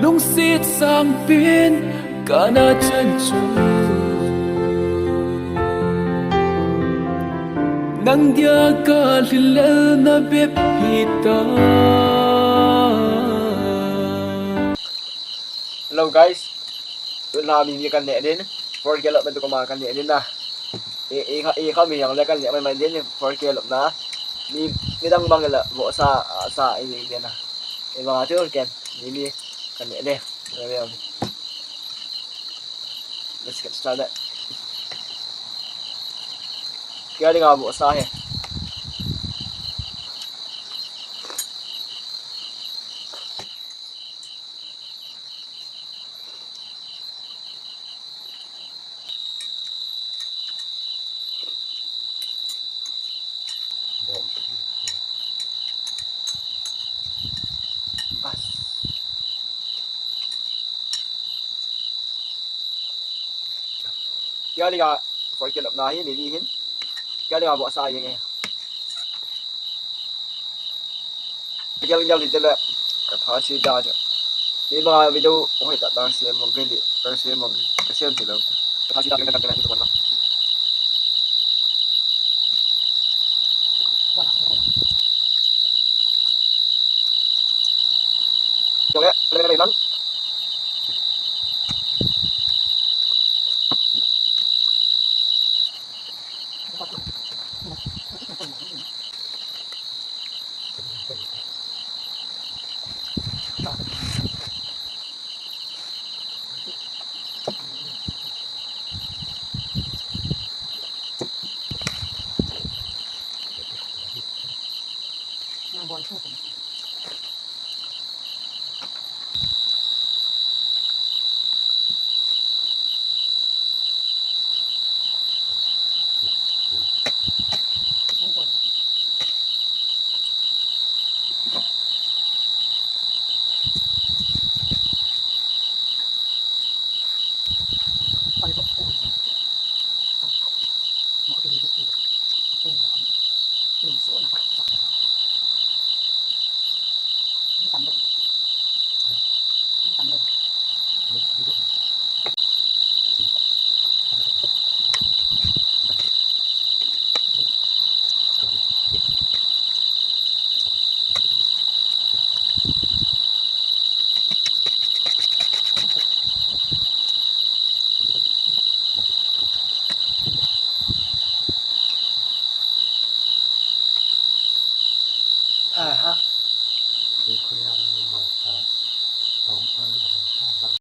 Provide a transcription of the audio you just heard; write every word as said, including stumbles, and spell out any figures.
Lungset sangpen kana chan chu, nang dia kalhilelna bep hita. Hello guys, tuna mi mi kan neh din, four K lop na tu koma kan neh din na. E, e, e, kha mi yang le kan neh mai mai din, four K lop na. Mi, mi dang bang le vohsa, a, sa, e, e, din na. E, bang a tu ken, mi mi kan neh din. Let's get started. Kei dinga vohsa hi. Bas. Kei dinga four K lop na hi, ni ni hin. Kei dinga vohsa hi nge. Gel gel ni tele. Ka tha si da ja. Ni ma video hoi ta ta se mo ke di, ta se mo ke. Ka se ti lo. Ka tha si da ka ta na. Jong le, le, le, le,